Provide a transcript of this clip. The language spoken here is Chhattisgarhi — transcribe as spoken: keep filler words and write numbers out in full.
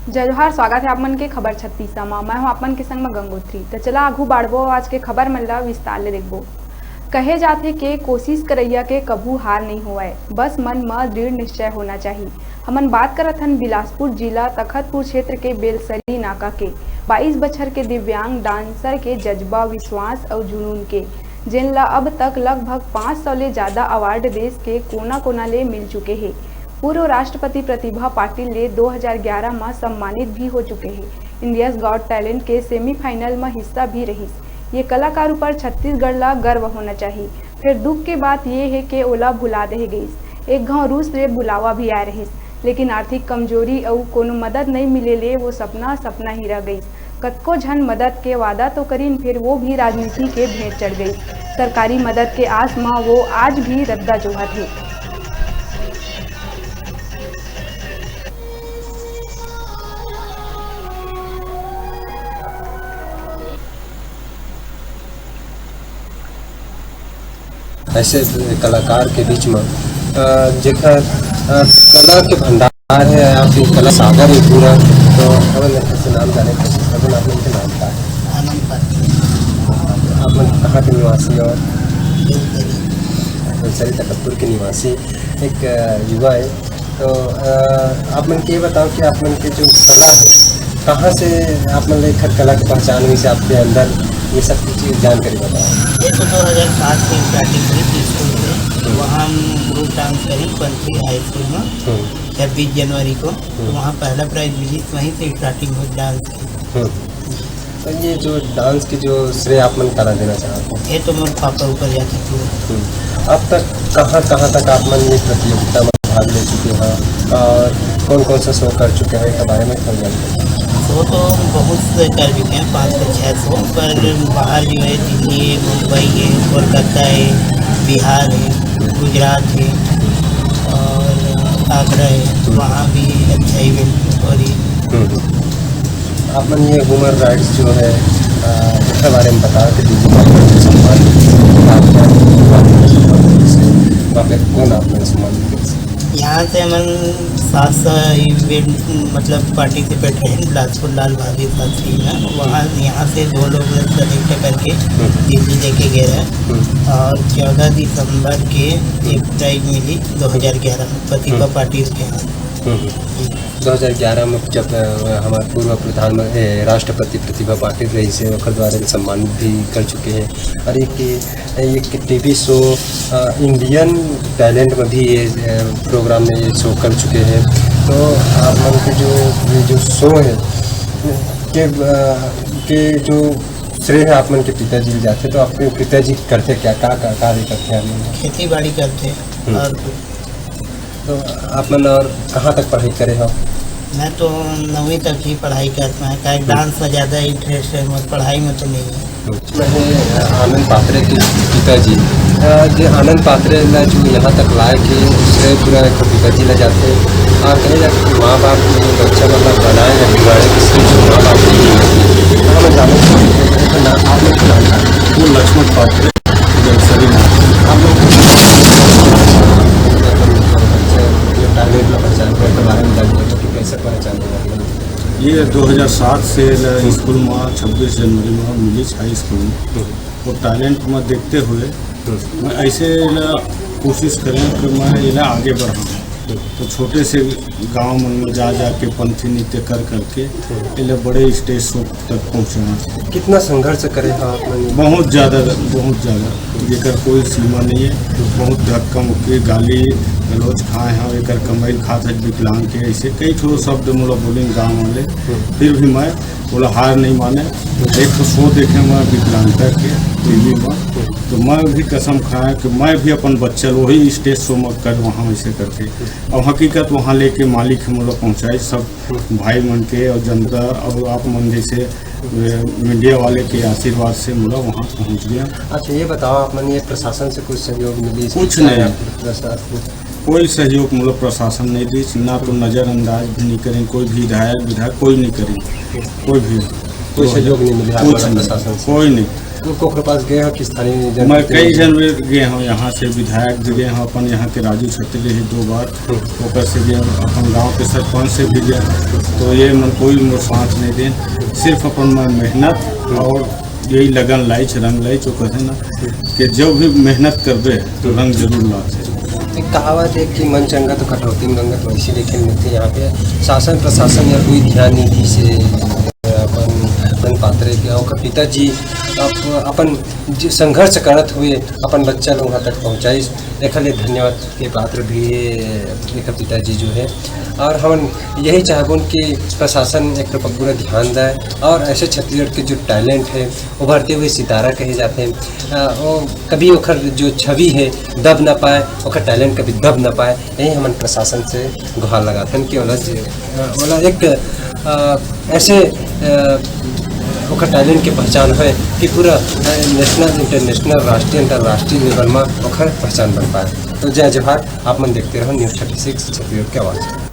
जय जोहार, स्वागत हे आप मन के खबर छत्तीसा म। मैं हूं आप मन के संग म गंगोत्री। त चला आघू बाढ़बो, आज के खबर मन ला विस्तार ले देखबो। कहे जाथे के कोशिश करइया के कभू हार नइ होवय, बस मन म दृढ़ निश्चय होना चाही। हमन बात करत हन बिलासपुर जिला तखतपुर क्षेत्र के बेलसरी नाका के। बाईस बछर के दिव्यांग डांसर के जज्बा, विश्वास अउ जुनून के, जेन ला अब तक लगभग पाँच सौ ले जादा अवार्ड देश के कोना-कोना ले मिल चुके हे। पूर्व राष्ट्रपति प्रतिभा पाटिल ले दो हज़ार ग्यारह म सम्मानित भी हो चुके हे। India's Got Talent के सेमीफाइनल म हिस्सा भी रहिस। ये कलाकार ऊपर छत्तीसगढ़ ला गर्व होना चाही। फेर दुख के बात ये हे के ओला भुला देहे गइस। एक घांव रूस ले बुलावा भी आए रहिस, लेकिन आर्थिक कमजोरी अउ कोनो मदद नइ मिले ले वो सपना सपना ही रह गइस। कतको झन मदद के वादा तो करिन, फेर वो भी राजनीति के भेंट चढ़ गइस। सरकारी मदद के आस म वो आज भी रद्दा जोहत हे। ऐसे कलाकार के बीच में, अ, जेकर, अ, कला के भंडार है, आपके कला सागर है पूरा, तो हमन ऐसे नाम जाने के कोशिश करबो। आप मन के नाम का है? आनंद पाटिल। आप मन कहाँ के निवासी हो? बेलसरी। बेलसरी तखतपुर के निवासी एक, अ, युवा है। तो, अ, आप मन के ये बताओ कि आप मन के जो कला है, कहाँ से आप मन ले एखर कला के पहचान हुई से आपके अंदर, ये सब की चीज जानकारी बताओ। ये तो दो हज़ार सात से स्टार्टिंग हुई थी स्कूल में। हम्म। वहाँ हम ग्रुप डांस करें पंथी हाई स्कूल में, हम्म। छब्बीस जनवरी को। तो हम्म। वहाँ पहला प्राइज मिली, तो वहीं से स्टार्टिंग हुई डांस की। हम्म। तो ये जो डांस की जो श्रेय आप मन काला देना चाहते हैं? ये तो मोर पापा ऊपर जाके पूरा। हम्म। अब तक कहाँ, कहाँ तक आप मन ये प्रतियोगिता में भाग ले चुके हैं और कौन कौन सा शो कर चुके हैं, इसके बारे में थोड़ा जानकारी। शो तो बहुत से कर चुके हैं, पाँच से छः शो, पर बाहर जो है दिल्ली है, मुंबई है, कोलकाता है, बिहार है, गुजरात है और आगरा है, वहाँ भी अच्छा इवेंट हो रही है। हम्म। आप मन ये ह्यूमन राइट्स जो है, अ, उसके बारे में बताओ कि दिल्ली में आप लोग सम्मान, वहाँ पे कौन आप लोग सम्मान? यहाँ से हमन सात सौ इवेंट, मतलब, पार्टिसिपेट रहे बिलासपुर लाल बहादुर शास्त्री में। वहाँ, यहाँ से दो लोग सेलेक्ट करके हम्म। दिल्ली लेके गए रहे। हम्म। और चौदह दिसंबर के एक प्राइज मिली दो हज़ार ग्यारह में प्रतिभा हम्म। पाटिल के यहाँ। हम्म। दो हज़ार ग्यारह में जब, अ, हमारे पूर्व प्रधानमंत्री, ए, राष्ट्रपति प्रतिभा पाटिल रही से ओकर द्वारा भी सम्मानित भी कर चुके हैं। और एक, एक टीवी शो, अ, इंडियन टैलेंट में भी ये, अ, प्रोग्राम में ये शो कर चुके हैं। तो आप मन के जो, ये जो शो है, के, अ, के जो श्रेय है आप मन के पिताजी ले जाते, तो आपके पिताजी करते क्या, का, का कार्य करते हैं आप मन? खेती बाड़ी करते हैं। हम्म। और तो आप मन और कहाँ तक पढ़ाई करे हो? मैं तो नवीं तक ही पढ़ाई कर पाए, काहे हम्म। डांस में ज़्यादा इंटरेस्ट है, मोर पढ़ाई में तो नहीं है। मैं आनंद पात्रे के पिताजी, अ, जे आनंद पात्रे ला जो यहाँ तक लाए के श्रेय पूरा एक पिताजी ला जाते। और कहे जाते कि माँ बाप जो बच्चा मतलब बनाए या बिगाड़े, इसके जो माँ बाप की नहीं होती। तो हमें जाने के लिए ना, आप लोग का नाम था? वो लक्ष्मण पात्रे, जब सभी नाम। आप लोग बच्चे जो टैलेंट ला पहचान कर के बारे में जान सकते कि कैसे पहचान हुआ? ये दो हज़ार सात से ल-, स्कूल में छब्बीस जनवरी में मिली हाई स्कूल में। हम्म। वो टैलेंट में देखते हुए हम्म। मैं ऐसे ला कोशिश करें कि मैं ये ला आगे बढ़ाऊँ। हम्म। तो छोटे से गांव मन में जा जा के पंथी नृत्य कर करके हम्म। ये ला बड़े स्टेज शो तक पहुँचाना। कितना संघर्ष करे हो आप लोग? बहुत ज़्यादा, बहुत ज़्यादा, जेकर कोई सीमा नहीं है। बहुत धक्का मुक्की, गाली गलौज खाए हैं, एकर कमाई खात है विकलांग के, ऐसे कई ठो शब्द मोला बोले गाँव वाले। हम्म। फिर भी मैं बोला हार नहीं माने। एक ठो शो देखे मैं विकलांगता के टीवी में, हम्म। तो मैं भी कसम खाया कि मैं भी अपन बच्चा ल वही स्टेज शो में कर वहाँ वैसे करके। हम्म। और हकीकत वहाँ लेके मालिक है मोला पहुँचाई सब हम्म। भाई मन के और जनता और आप मन जैसे, ए, मीडिया वाले के आशीर्वाद से मोला वहाँ पहुँच गया। अच्छा, ये बताओ, आप मन ये प्रशासन से कुछ सहयोग मिली? कुछ नहीं। या फिर प्रशासन? कोई सहयोग मोला प्रशासन नहीं दी, ना तो नज़रअंदाज भी नहीं करें, कोई भी विधायक, विधायक कोई नहीं करें, कोई भी। कोई सहयोग नहीं मिला आप कुछ मन नहीं, प्रशासन से? कोई नहीं। तो ओकरे पास गए हो कि स्थानीय जन मैं कई जन भी गए हूँ, यहाँ से विधायक भी गए हूँ, अपन यहाँ के राजू छत्री ही दो बार, ओकर से भी अपन गांव के सरपंच से भी गए। तो ये मन कोई मोर साथ नहीं दे, सिर्फ अपन मन मेहनत और यही लगन लाइच, रंग लाइच, वो कहे ना कि जब भी मेहनत करबे तो रंग जरूर लाथे। एक कहावत है कि "मन चंगा तो कटौती में गंगा", तो वैसे देखे मिलते यहाँ पे शासन प्रशासन या कोई ध्यान नहीं दी से अपन, अपन पात्र के, ओकर पिताजी अप-, अपन जो संघर्ष करत हुए अपन बच्चा लोग वहाँ तक पहुँचाइस, एखर लिए धन्यवाद के पात्र भी एखर पिताजी जो है। और हम यही चाहबुन कि प्रशासन एक तरफ पूरा ध्यान दे और ऐसे छत्तीसगढ़ के जो टैलेंट है, उभरते हुए सितारा कहे जाते हैं, अ, वो कभी ओखर जो छवि है दब ना पाए, ओखर टैलेंट कभी दब ना पाए, यही हमन प्रशासन से गुहार लगाथन कि ओला जे-, अ, ओला एक, अ, ऐसे, अ, ओकर टैलेंट के पहचान होए कि पूरा, अ, नेशनल, इंटरनेशनल, राष्ट्रीय, अंतर्राष्ट्रीय लेवल में ओकर पहचान बन पाए। तो जय जोहार, आप मन देखते रहो न्यूज़ थर्टी सिक्स छत्तीसगढ़ की आवाज़।